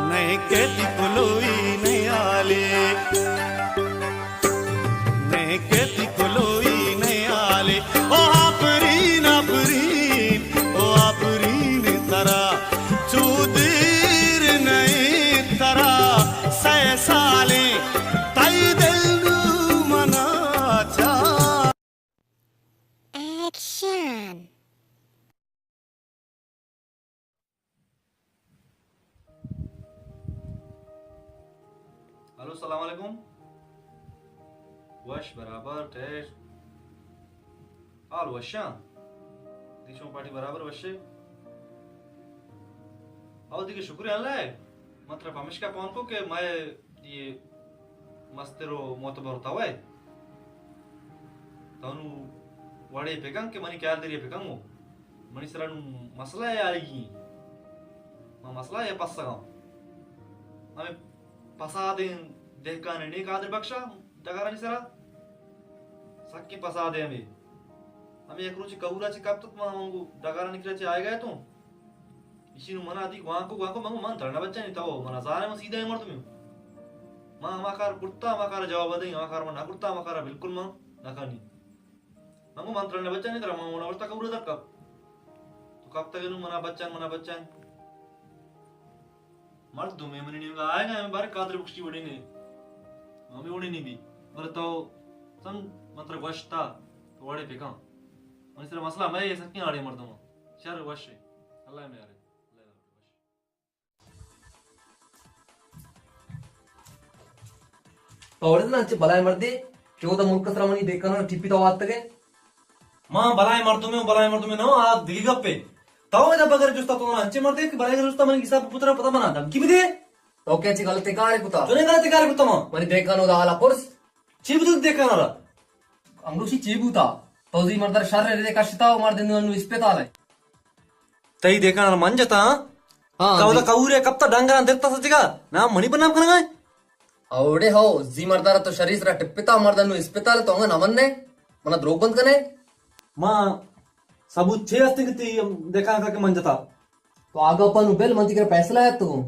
نئے کیتی کلوئی نیالی، نئے کیتی کلوئی نیالی۔ او آپرین، آپرین، او آپرین ترا، چو دیر نئے ترا، سئے سالیں تئی دل نوں منا چا۔ ایکشن۔ ہلو، السلام علیکم۔ وش برابر ٹیٹ۔ حال وشاں؟ دی شما پارٹی برابر وشے؟ او دیگہ شکر اللہ ہے۔ من ترا پمشکا پون کو کہ مئے یہ مستر و معتبر تو ہے۔ تو نو وڑے پکن کہ منی خیال دری پکن ہو۔ منی سرا نو مسئلہ ہے آئی گی۔ ما مسئلہ ہے پسگا۔ ہمیں پسادیں دہکان نے قادر بخشا ڈگارانی سرا۔ سکیں پسادے ہمیں۔ ہمیں یک روچے کہورا چہ کپتت ما ہمانگو ڈگارانی کرا چہ آئے گئے تو۔ ایشی نو منا دی گوانکو، گوانکو، من گو من ترا نہ بچانی، تو منا زانے من سیدھا مردمے۔ من ہما کار کرتا، ہما کار جواب دیں، ہما کار من نہ کرتا، ہما کار بالکل من نہ کنی۔ من گو من ترا نہ بچانی، ترا من وڑا وڑتا کور در کپ۔ تو کپتگے نو منا بچان، منا بچان۔ مردمے منی نیمگا آئے گا، ہمیں بارے قادر بخشی وڑی نے۔ ہمیں وڑی نہیں بھی۔ بلے تو سم من ترا گوشتا، تو وڑے پکان۔ منی سر مسئلہ میں یہ سکیں آڑے مردم۔ شر وش ہے۔ اللہ میارے۔ تو اوڑے نا انچے بلائے مردے کہ او دا ملک سرا منی دیکھانا ٹپی تو آتگے۔ ما بلائے مردمے، بلائے مردمے نہ، آ دگی گپے۔ تو ادا بغیر جستا تو انچے مردے کہ بغیر جستا منی حساب پترا پتہ بنا دھمکی بدے۔ تو کیا چی غلطی کارے کتا؟ تو نے غلطی کارے کتا ما؟ منی دیکھانا دا حالا پرس۔ چی بوتگ دیکھانا را؟ انگروشی چی بوتا؟ تو زی مردر شر رے کشتا و مردن انو اسپتال ہے۔ تئی دیکھانا من جتا، ہاں؟ ہاں، تو جی۔ کورے کپتا ڈنگراں درتا سچگا، نام منی بنام کنگا ہے؟ اوڑے ہو، زی مردارا تو شری سرا ٹپتا، مرد انو اسپتال تو انگا نہ مننے، منا دروگ بند کنے۔ ما ثبوت چے ہستے کہ تی دیکھانا کہ من جتا؟ تو آگا پنو بل من تی کرا فیصلہ ہے تو۔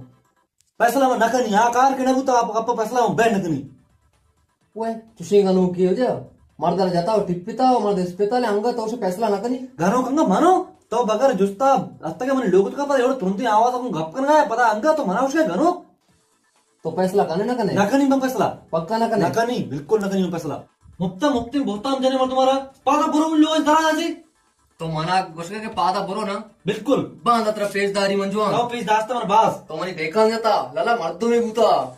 فیصلہ من نہ کنی، آ کار کہ نہ بوتا، آپ، آپ فیصلہ من بین نہ کنی۔ اوئے، چوشیں گنوکے ہو جا، مردارا جتا و ٹپتا و مرد اسپتال انگا تو اسے فیصلہ نہ کنی۔ گنوک انگا منو، تو بغیر جستا اتگے منی لوگ تو کا پر ایوڑ ترندی آواز کو گپ کنگا ہے، پدا انگا تو منا اسے گنوک۔ تو فیصلہ کنے نہ کنے؟ نہ کنی من فیصلہ۔ پکا نہ کنے؟ نہ کنی، بالکل نہ کنی من فیصلہ۔ مفتا مفتی بہتام جنے مردم مارا، پادا برو من لوگ درا جی۔ تو منا گوشگا کہ پادا برو نا؟ بالکل۔ باند ترا پیش داری من جوان۔ تو پیش داشتا من باز۔ تو منی دیکھان جتا، لالا مردمے بوتا۔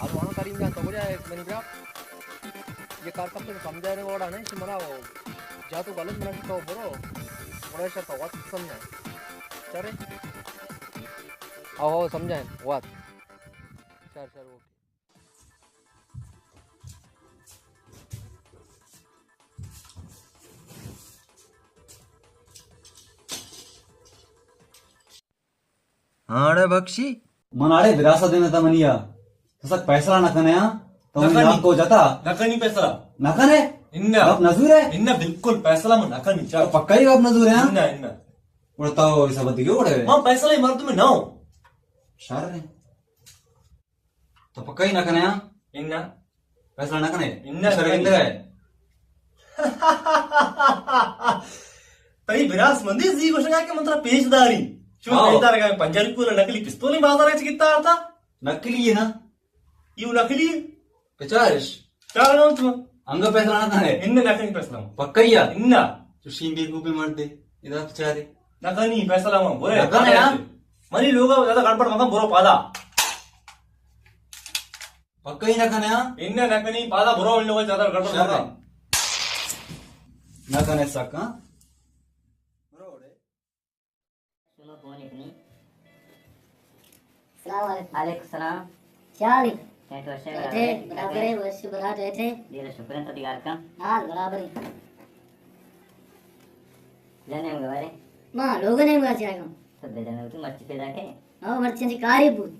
اب وہاں کریم جان تو بڑھیا ہے، منی برا۔ یہ کار کب تک سمجھا رہے وڑا نہیں، منا وہ جا تو غلط منا کہ تو برو، بڑا شر تو وقت سمجھا۔ چرے؟ او، او، سمجھا ہے، وقت۔ شر، شر، اوکے۔ ہاں، اڑے بخشی۔ من اڑے براس دینا تھا منیا۔ تو سک فیصلہ نہ کنے، ہاں؟ تو نہ منی کنی۔ ناک کو جتا۔ نہ کنی فیصلہ۔ نہ کنے؟ انہ۔ گپ نہ زورے؟ انہ، بالکل فیصلہ من نہ کنی، چل۔ تو پکا ہی گپ نہ زورے، ہاں؟ انہ، انہ۔ اڑتا ہو، ایسا بدی کیوں اڑے؟ من فیصلہ ہی مردم نہ ہوں۔ شر ہے۔ تو پکا ہی نہ کنے، ہاں؟ انہ۔ فیصلہ نہ کنے؟ انہ، شر نہ گندگ کنی۔ ہے۔ تئی براس مندی زی گوشگا کہ من ترا پیش داری۔ ہاں۔ پیدا رگا پنجاہ روپے والا نقلی پستول بازار چ کتا آتا۔ نقلی ہے نا؟ یو نقلی۔ پچارش۔ چار نو تو۔ انگا پیسہ نہ تھا ہے۔ ان نقلی پیسہ لاؤں۔ پکا ہی ہے؟ ان۔ تو شین بے کو بھی مر دے۔ ادا پچارے۔ نقلی پیسہ لاؤں، بولے۔ نقلی ہے نا؟ منی لوگا زیادہ گڑبڑ مکن، برو پادا۔ پکا ہی نہ کنے، ہاں؟ انہ نہ کنی، پادا برو، ان لوگوں زیادہ گڑبڑ شر مکن۔ ہے۔ نہ کنے سک، ہاں؟ برو اوڑے۔ شما فون اتنی۔ السلام علیکم۔ وعلیکم السلام۔ کیا حال ہے؟ ٹھیک وش ہے، ٹھیک ہے، برابر ہے۔ برابر ہے، وش برابر ہے، ٹھیک ہے۔ دیر شکر ہے، تو دیگار کا۔ حال برابر ہے۔ جانے ہوں گے بارے؟ ماں، لوگوں نے مگا چاہے گا۔ تو بے جانے تو مرچی پیدا کے؟ ہاں، مرچی جی کاری بود۔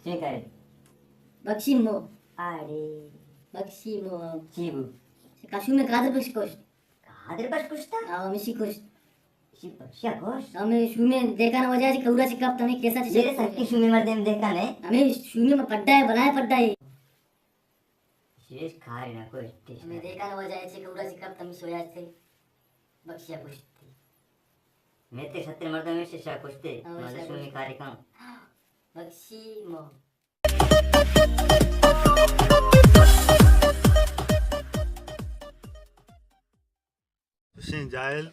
چی کاری؟ بخشی مو۔ آڑے۔ بخشی مو۔ چی بو؟ کشو میں قادر بخش کشت۔ قادر بخش کشتا؟ ہاں، مشی کشت۔ اسی بخشیا کشت؟ ہاں، میں شو میں دیکھا نہ وجہ جی کورا چی کپ تمہیں کیسا چی میرے سر کی شو میں مردے میں دیکھا نہیں۔ ہمیں شو میں پڈا ہے، بلائے پڈا ہے۔ شیش کاری نہ کشت۔ ہمیں دیکھا نہ وجہ جی کورا چی کپ تمہیں سویا تھے۔ بخشیا کشت۔ میں تے ستر مردم میں شیشا کشتے۔ ہاں، مزے شیشا شو میں کشت۔ کاری کام۔ بخشی مو۔ حسین جاہل۔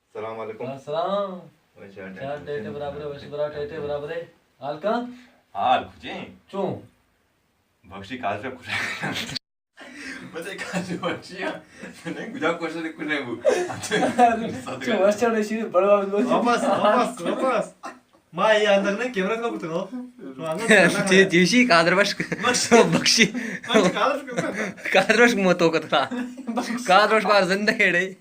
السلام علیکم۔ السلام۔ وش آ چار ٹیٹے۔ ٹیٹے برابر ہے، وش برا ٹیٹے برابر ہے۔ حال کا؟ حال کچھ ہیں۔ چون؟ بخشی کال سے کچھ۔ بس ایک آج بچی ہے۔ نہیں، کجا کوشش نہیں، کچھ نہیں وہ۔ چو، بس چڑھ رہی شیری، بڑا بابا بول۔ واپس، واپس، واپس۔ ما یہ اندر نہیں، کیمرہ کو کتنا؟ چی، چیشی، قادر بخش۔ بخش۔ بخشی۔ بخش، قادر بخش۔ قادر بخش مو تو کتنا؟ بخش۔ قادر بخش بار زندہ ہے رہی۔